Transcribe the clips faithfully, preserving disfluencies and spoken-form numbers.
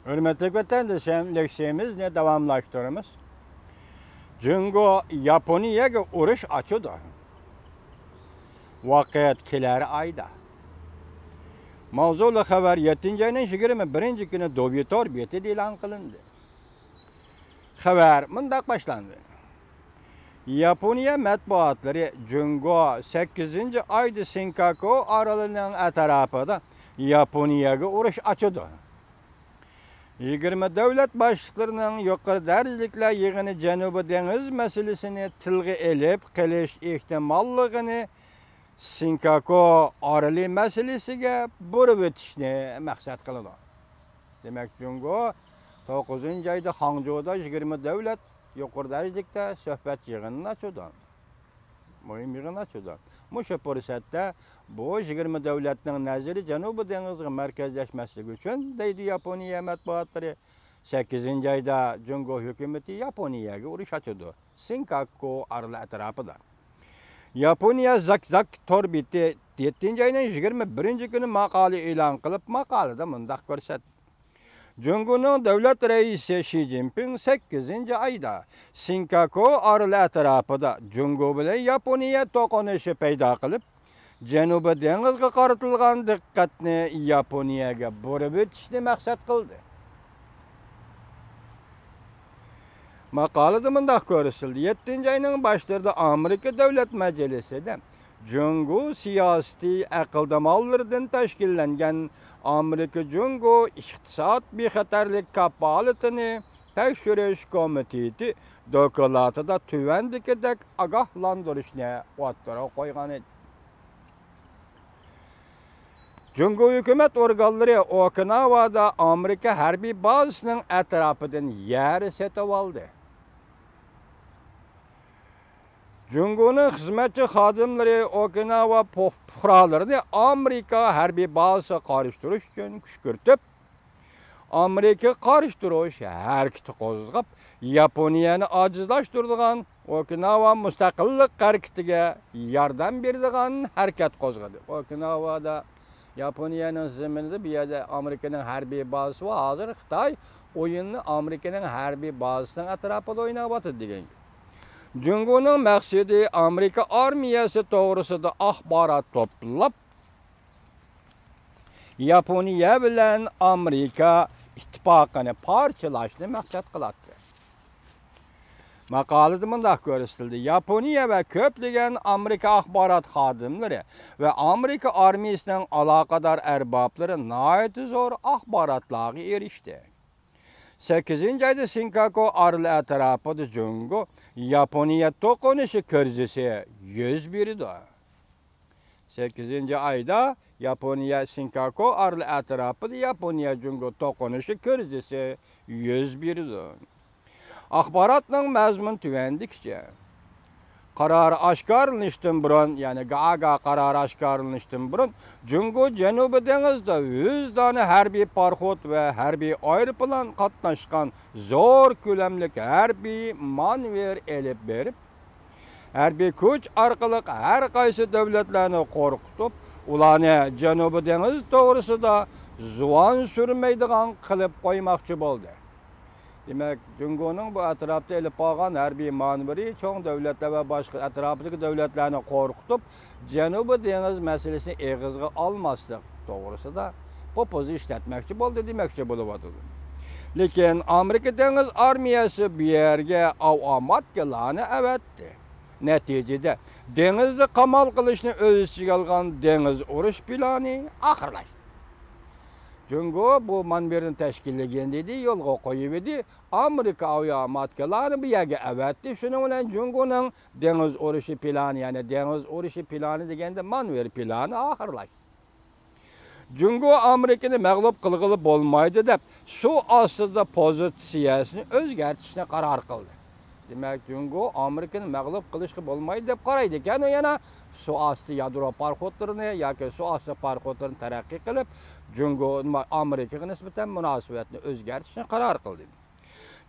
ھۆرمەتلىك ۋەتەندىشىم، لېكسىيەمىزنى داۋاملاشتۇرىمىز. جۇڭگو ياپونىيەگە ئۇرۇش ئاچىدۇ. ۋاقىت كېلەر ئايدا. ماۋزۇلۇق خەۋەر يەتتىنچى ئاينىڭ يىگىرمە بىرىنچى كۈنى دوۋيۇ تور بېتىدە ئېلان قىلىندى. خەۋەر مۇنداق باشلاندى. ياپونىيە مەتبۇئاتلىرى جۇڭگو سەككىزىنچى ئايدا سىنكاكۇ ئارىلىنىڭ ئەتراپىدا ياپونىيەگە ئۇرۇش ئاچىدۇ. يىگىرمە دۆلەت باشلىقلىرىنىڭ يۇقىرى دەرىجىلىكلەر يىغىنى جەنۇبىي دېڭىز مەسىلىسىنى تىلغا ئېلىپ قېلىش ئېھتىماللىقىنى سىنكاكۇ ئارىلى مەسىلىسىگە بۇرۇۋېتىشنى مەقسەت قىلىدۇ. دېمەك، جۇڭگو توققۇزىنچى ئايدا خاڭجۇدا يىگىرمە دۆلەت يۇقىرى دەرىجىلىكتە سۆھبەت يىغىنىنى ئاچىدۇ. مۇھىم يىغىن ئاچىدۇ. مۇشۇ پۇرسەتتە بۇ يىگىرمە دۆلەتنىڭ نەزىرى جەنۇبىي دېڭىزغا مەركەزلەشمەسلىكى ئۈچۈن، دەيدۇ ياپونىيە مەتبۇئاتلىرى، سەككىزىنچى ئايدا جۇڭگو ھۆكۈمىتى ياپونىيەگە ئۇرۇش ئاچىدۇ. سىنكاكۇ ئارىلى ئەتراپىدا. ياپونىيە زاك زاك تور بېتى يەتتىنچى ئاينىڭ يىگىرمە بىرىنچى كۈنى ماقالە ئېلان قىلىپ، ماقالىدە مۇنداق كۆرسەتتى. جۇڭگونىڭ دۆلەت رەئىسى شى جىنپىڭ سەككىزىنچى ئايدا سىنكاكۇ ئارىلى ئەتراپىدا جۇڭگو بىلەن ياپونىيە توقۇنۇشى پەيدا قىلىپ، جەنۇبىي دېڭىزغا قارىتىلغان دىققەتنى ياپونىيەگە بۇرۇۋېتىشنى مەقسەت قىلدى. ماقالىدە مۇنداق كۆرسىتىلدى، يەتتىنچى ئاينىڭ باشلىرىدا ئامېرىكا دۆلەت مەجلىسىدە جۇڭگو سىياسىتى ئەقىلدىمانلىرىدىن تەشكىللەنگەن ئامېرىكا جۇڭگو ئىقتىساد بىخەتەرلىك كاپالىتىنى تەكشۈرۈش كومىتېتى دوكلاتىدا تۆۋەندىكىدەك ئاگاھلاندۇرۇشنى ئوتتۇرىغا قويغان ئىدى. جۇڭگو ھۆكۈمەت ئورگانلىرى ئوكىناۋادا ئامېرىكا ھەربىي بازىسىنىڭ ئەتراپىدىن يەر سېتىۋالدى. جۇڭگونىڭ خىزمەتچى خادىملىرى ئوكىناۋا پۇ-، پۇقرالىرىنى ئامېرىكا ھەربىي بازىسىغا قارشى تۇرۇش ئۈچۈن كۈشكۈرتۈپ، ئامېرىكىغا قارشى تۇرۇش ھەرىكىتى قوزغاپ، ياپونىيەنى ئاجىزلاشتۇرىدىغان، ئوكىناۋا مۇستەقىللىق ھەرىكىتىگە ياردەم بېرىدىغان ھەرىكەت قوزغىدى. ئوكىناۋادا ياپونىيەنىڭ زېمىنىدا بۇ يەردە ئامېرىكىنىڭ ھەربىي بازىسى بار. ھازىر خىتاي ئويۇننى ئامېرىكىنىڭ ھەربىي بازىسىنىڭ ئەتراپىدا ئويناۋاتىدۇ دېگەن. جۇڭگونىڭ مەقسىتى ئامېرىكا ئارمىيەسى توغرىسىدا ئاخبارات توپلاپ، ياپونىيە بىلەن ئامېرىكا ئىتتىپاقىنى پارچىلاشنى مەقسەت قىلاتتى. ماقالىدە مۇنداق كۆرسىتىلدى، ياپونىيە ۋە كۆپلىگەن ئامېرىكا ئاخبارات خادىملىرى ۋە ئامېرىكا ئارمىيىسىنىڭ ئالاقىدار ئەربابلىرى ناھايىتى زور ئاخباراتلارغا ئېرىشتى. سەككىزىنچى ئايدا سىنكاكۇ ئارىلى ئەتراپىدا جۇڭگو ياپونىيە توقۇنۇشى كىرىزىسى يۈز بېرىدۇ. سەككىزىنچى ئايدا ياپونىيە سىنكاكۇ ئارىلى ئەتراپىدا ياپونىيە جۇڭگو توقۇنۇشى كىرىزىسى يۈز بېرىدۇ. ئاخباراتنىڭ مەزمۇنى تۆۋەندىكىچە. قارار ئاشكارىلىنىشتىن بۇرۇن، يەنى گاگا قارارى ئاشكارىلىنىشتىن بۇرۇن، جۇڭگو جەنۇبىي دېڭىزدا يۈز دانە ھەربىي پاراخوت ۋە ھەربىي ئايروپىلان قاتناشقان زور كۆلەملىك ھەربىي مانېۋىر ئېلىپ بېرىپ، ھەربىي كۈچ ئارقىلىق ھەر قايسى دۆلەتلەرنى قورقۇتۇپ، ئۇلارنى جەنۇبىي دېڭىز توغرىسىدا زۇۋان سۈرمەيدىغان قىلىپ قويماقچى بولدى. دېمەك، جۇڭگونىڭ بۇ ئەتراپتا ئېلىپ بارغان ھەربىي مانېۋىرى چوڭ دۆلەتلەر ۋە باشقا ئەتراپىدىكى دۆلەتلەرنى قورقۇتۇپ، جەنۇبىي دېڭىز مەسىلىسىنى ئېغىزغا ئالماسلىق توغرىسىدا پوپوزا ئىشلەتمەكچى بولدى دېمەكچى بولۇۋاتىدۇ. لېكىن ئامېرىكا دېڭىز ئارمىيەسى بۇ يەرگە ئاۋۇ ئاماتكىلارنى ئەۋەتتى. نەتىجىدە، دېڭىزدا قامال قىلىشنى ئۆز ئىچىگە ئالغان دېڭىز ئۇرۇش پىلانى ئاخىرلاشتى. جۇڭگو بۇ مانېۋىرنى تەشكىللىگەن ئىدى، يولغا قويۇۋىدى. ئامېرىكا ئاۋىئاماتكىلارنى بۇ يەرگە ئەۋەتتى. شۇنىڭ بىلەن جۇڭگونىڭ دېڭىز ئۇرۇشى پىلانى، يەنى دېڭىز ئۇرۇشى پىلانى دېگەندە مانېۋىر پىلانى ئاخىرلاشتى. جۇڭگو ئامېرىكىنى مەغلۇپ قىلغىلى بولمايدۇ دەپ، سۇ ئاستىدا پوزىتسىيەسىنى ئۆزگەرتىشنى قارار قىلدى. دېمەك، جۇڭگو ئامېرىكىنى مەغلۇپ قىلىشقا بولمايدۇ دەپ قارايدىكەن، ئۇ يەنە سۇ ئاستى يادرو پاراخوتلىرىنى ياكى سۇ ئاستى پاراخوتلىرىنى تەرەققىي قىلىپ، جۇڭگو ئامېرىكىغا نىسبەتەن مۇناسىۋەتنى ئۆزگەرتىشنى قارار قىلدى.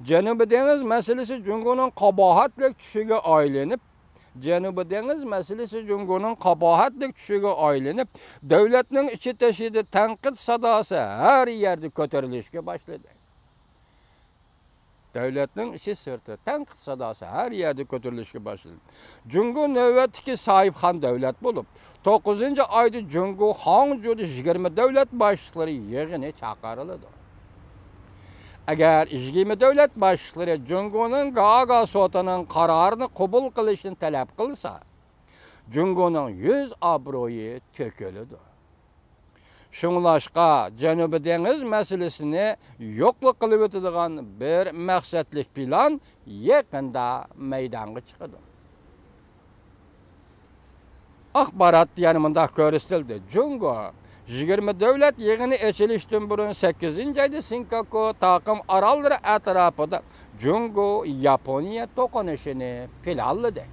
جەنۇبىي دېڭىز مەسىلىسى جۇڭگونىڭ قاباھەتلىك چۈشىگە ئايلىنىپ، جەنۇبىي دېڭىز مەسىلىسى جۇڭگونىڭ قاباھەتلىك چۈشىگە ئايلىنىپ، دۆلەتنىڭ ئىچى تېشىدا تەنقىد ساداسى ھەر يەردە كۆتۈرۈلۈشكە باشلىدى. دۆلەتنىڭ ئىچى سىرتى تەنقىد ساداسى ھەر يەردە كۆتۈرۈلۈشكە باشلىدى. جۇڭگو نۆۋەتتىكى ساھىبخان دۆلەت بولۇپ، توققۇزىنچى ئايدا جۇڭگو خاڭجۇدا يىگىرمە دۆلەت باشلىقلىرى يىغىنى چاقىرىلىدۇ. ئەگەر يىگىرمە دۆلەت باشلىقلىرى جۇڭگونىڭ گاگا سوتىنىڭ قارارىنى قوبۇل قىلىشنى تەلەپ قىلسا، جۇڭگونىڭ يۈز ئابرۇيى تۆكۈلىدۇ. شۇڭلاشقا، جەنۇبىي دېڭىز مەسىلىسىنى يوقلۇق قىلىۋېتىدىغان بىر مەقسەتلىك پىلان يېقىندا مەيدانغا چىقىدۇ. ئاخباراتتا يەنە مۇنداق كۆرسىتىلدى: جۇڭگو يىگىرمە دۆلەت يىغىنى ئېچىلىشتىن بۇرۇن سەككىزىنچى ئايدا سىنكاكۇ تاقىم ئاراللىرى ئەتراپىدا جۇڭگو ياپونىيە توقۇنۇشىنى پىلانلىدى.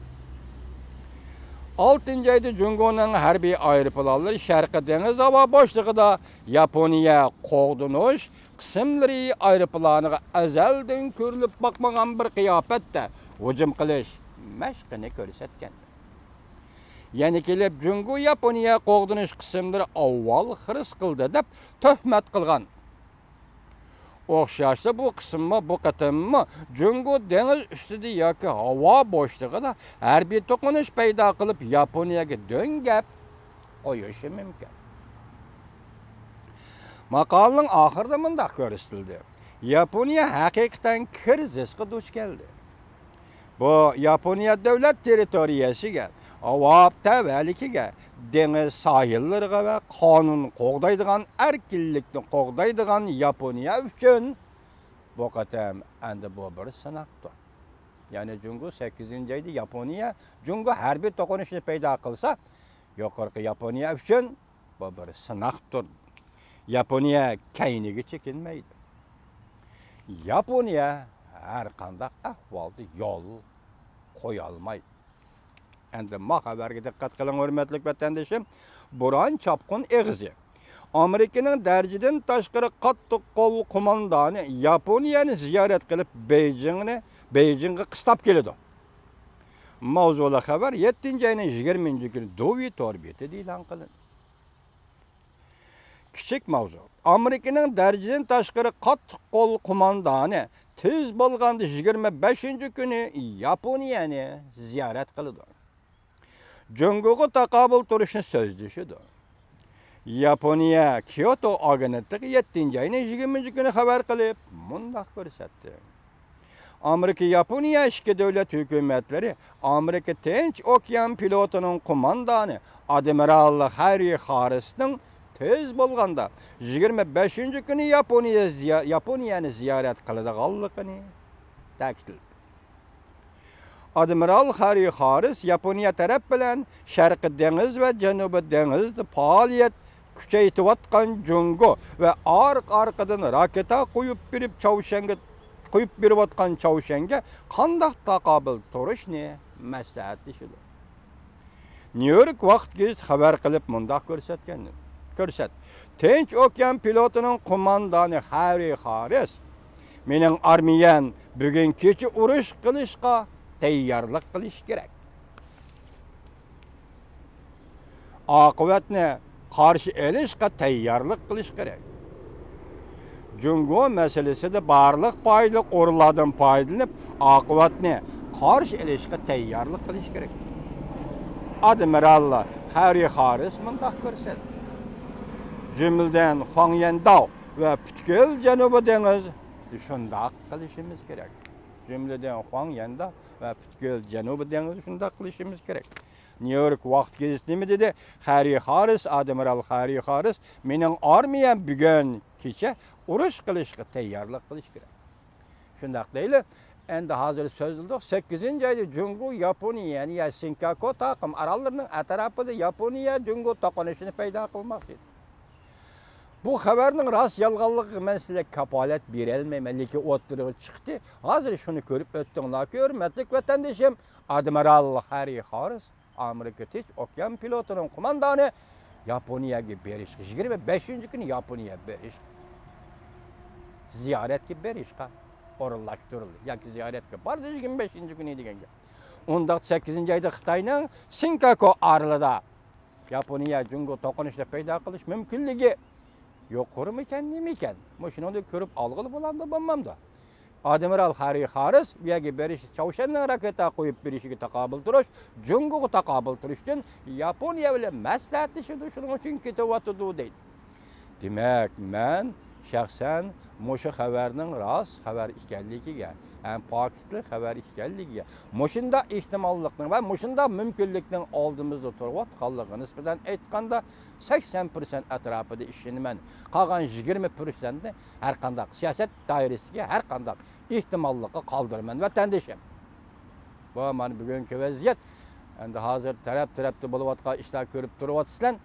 ئالتىنچى ئايدا جۇڭگونىڭ ھەربىي ئايروپىلانلىرى شەرقىي دېڭىز ھاۋا بوشلۇقىدا ياپونىيە قوغدىنىش قىسىملىرى ئايروپىلانىغا ئەزەلدىن كۆرۈلۈپ باقمىغان بىر قىياپەتتە ھۇجۇم قىلىش مەشقىنى كۆرسەتكەن. يەنە كېلىپ جۇڭگو ياپونىيە قوغدىنىش قىسىملىرى ئاۋۋال خىرىس قىلدى دەپ تۆھمەت قىلغان. ئوخشاشلا بۇ قىسىممۇ، بۇ قېتىممۇ جۇڭگو دېڭىز ئۈستىدە ياكى ھاۋا بوشلۇقىدا ھەربىي توقۇنۇش پەيدا قىلىپ، ياپونىيەگە دۆڭگەپ قويۇشى مۇمكىن. ماقالىنىڭ ئاخىرىدا مۇنداق كۆرسىتىلدى: ياپونىيە ھەقىقەتەن كىرىزىسقا دۇچ كەلدى. بۇ ياپونىيە دۆلەت تېررىتورىيەسىگە، ئاۋاپ تەۋەلىكىگە، دېڭىز ساھىللىرىغا ۋە قانۇن قوغدايدىغان، ئەركىنلىكنى قوغدايدىغان ياپونىيە ئۈچۈن بۇ قېتىم ئەندى بۇ بىر سىناقتۇر. يەنى جۇڭگو سەككىزىنچى ئايدا ياپونىيە، جۇڭگو ھەربىي توقۇنۇشنى پەيدا قىلسا، يۇقىرىقى ياپونىيە ئۈچۈن بۇ بىر سىناقتۇر. ياپونىيە كەينىگە چېكىنمەيدۇ. ياپونىيە ھەر قانداق ئەھۋالدا يول قويالمايدۇ. ئەمدى ما خەۋەرگە دىققەت قىلىڭ، ھۆرمەتلىك ۋەتەندىشىم. بوران چاپقۇن ئېغىزى. ئامېرىكىنىڭ دەرىجىدىن تاشقىرى قاتتىق قول قوماندانى ياپونىيەنى زىيارەت قىلىپ، بېيجىڭنى، بېيجىڭغا قىستاپ كېلىدۇ. ماۋزۇلۇق خەۋەر يەتتىنچى ئاينىڭ يىگىرمىنچى كۈنى دۇۋى تور بېتىدە ئېلان قىلىندى. كىچىك ماۋزۇ. ئامېرىكىنىڭ دەرىجىدىن تاشقىرى قاتتىق قول قوماندانى تېز بولغاندا يىگىرمە بەشىنچى كۈنى ياپونىيەنى زىيارەت قىلىدۇ. جۇڭگوغا تاقابىل تۇرۇشنى سۆزلىشىدۇ. ياپونىيە كيوتو ئاگېنتلىقى يەتتىنچى ئاينىڭ يىگىرمىنچى كۈنى خەۋەر قىلىپ، مۇنداق كۆرسەتتى. ئامېرىكا، ياپونىيە ئىككى دۆلەت ھۆكۈمەتلىرى ئامېرىكا تىنچ ئوكيان پلوتىنىڭ قوماندانى ئادمىرال خاررى خاررىسنىڭ تېز بولغاندا يىگىرمە بەشىنچى كۈنى ياپونىيە زىيا-، ياپونىيەنى زىيارەت قىلىدىغانلىقىنى تەكىتلىدى. ئادمىرال خاررى خاررىس ياپونىيە تەرەپ بىلەن شەرقىي دېڭىز ۋە جەنۇبىي دېڭىزدا پائالىيەت كۈچەيتىۋاتقان جۇڭگو ۋە ئارقا-ئارقىدىن راكېتا قويۇپ بېرىپ چاۋشيەنگە، قويۇپ بېرىۋاتقان چاۋشيەنگە قانداق تاقابىل تۇرۇشنى مەسلىھەتلىشىدۇ. نيۇ يورك ۋاقىت گېزىتى خەۋەر قىلىپ مۇنداق كۆرسەتكەن، كۆرسەت. تىنچ ئوكيان پلوتىنىڭ قوماندانى خاررى خاررىس، مېنىڭ ئارمىيەم بۈگۈن كېچە ئۇرۇش قىلىشقا تەييارلىق قىلىشى كېرەك. ئاقىۋەتنى قارشى ئېلىشقا تەييارلىق قىلىش كېرەك. جۇڭگو مەسىلىسىدە بارلىق پايدىلىق ئورۇنلاردىن پايدىلىنىپ، ئاقىۋەتنى قارشى ئېلىشقا تەييارلىق قىلىش كېرەك. ئادمىرال خاررى خاررىس مۇنداق كۆرسەتتى. جۈملىدىن خۇاڭ يەنداۋ ۋە پۈتكۈل جەنۇبىي دېڭىز شۇنداق قىلىشىمىز كېرەك. جۈملىدىن خۇاڭ يەنداۋ ۋە پۈتكۈل جەنۇبىي دېڭىز شۇنداق قىلىشىمىز كېرەك. نيۇ يورك ۋاقىت گېزىتى نېمە دېدى؟ خاررى خاررىس، ئادمىرال خاررى خاررىس، مېنىڭ ئارمىيەم بۈگۈن كېچە ئۇرۇش قىلىشقا تەييارلىق قىلىش كېرەك. شۇنداق دەيلى. ئەندى ھازىر سۆزلىدۇق. سەككىزىنچى ئايدا جۇڭگو ياپونىيەنى، يا سىنكاكۇ تاقىم ئاراللىرىنىڭ ئەتراپىدا ياپونىيە جۇڭگو توقۇنۇشىنى پەيدا قىلماقچى. بۇ خەۋەرنىڭ راست يالغانلىقىغا مەن سىزگە كاپالەت بېرەلمەيمەن، لېكىن ئوتتۇرىغا چىقتى. ھازىر شۇنى كۆرۈپ ئۆتتۈڭلاركى، ھۆرمەتلىك ۋەتەندىشىم، ئادمىرال خاررى خاررىس، ئامېرىكا تىنچ ئوكيان پلوتىنىڭ قوماندانى ياپونىيەگە بېرىشقا، يىگىرمە بەشىنچى كۈنى ياپونىيە بېرىش، زىيارەتكە بېرىشقا ئورۇنلاشتۇرۇلدى. ياكى زىيارەتكە باردى يىگىرمە بەشىنچى كۈنى دېگەن گەپ. ئۇنداقتا سەككىزىنچى ئايدا خىتاينىڭ سىنكاكۇ ئارىلىدا ياپونىيە جۇڭگو توقۇنۇشىنى پەيدا قىلىش مۇمكىنلىكى يۇقىرىمىكەن، نېمىكەن؟ مۇشۇنىڭدىن كۆرۈپ ئالغىلى بولامدۇ، بولمامدۇ؟ ئادمىرال خاررى خاررىس بۇ يەرگە بېرىش، چاۋشيەننىڭ راكېتا قويۇپ بېرىشىگە تاقابىل تۇرۇش، جۇڭگوغا تاقابىل تۇرۇش ئۈچۈن ياپونىيە بىلەن مەسلىھەتلىشىدۇ، شۇنىڭ ئۈچۈن كېتىۋاتىدۇ دەيدۇ. دېمەك، مەن شەخسەن مۇشۇ خەۋەرنىڭ راست خەۋەر ئىكەنلىكىگە ھەم پاكىتلىق خەۋەر ئىكەنلىكىگە، مۇشۇنداق ئېھتىماللىقنىڭ ۋە مۇشۇنداق مۇمكىنلىكنىڭ ئالدىمىزدا تۇرۇۋاتقانلىقىغا نىسبەتەن ئېيتقاندا، سەكسەن پىرسەنت ئەتراپىدا ئىشىنىمەن. قالغان يىگىرمە پىرسەنتنى ھەر قانداق سىياسەت دائىرىسىگە، ھەر قانداق ئېھتىماللىققا قالدۇرىمەن، ۋەتەندىشىم. بۇ مانا بۈگۈنكى ۋەزىيەت. ئەمدى ھازىر تەرەپ-تەرەپتە بولۇۋاتقان ئىشلار كۆرۈپ تۇرۇۋاتىسىلەر.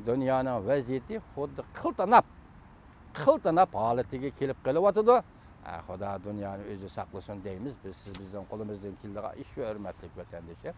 دۇنيانىڭ ۋەزىيىتى خۇددى قىلتىناپ، قىلتىناپ ھالىتىگە كېلىپ قېلىۋاتىدۇ. ھە، خۇدا دۇنيانى ئۆزى ساقلىسۇن دەيمىز. بىز، سىز بىزنىڭ قولىمىزدىن كېلىدىغان ئىش شۇ، ھۆرمەتلىك ۋەتەندىشىم.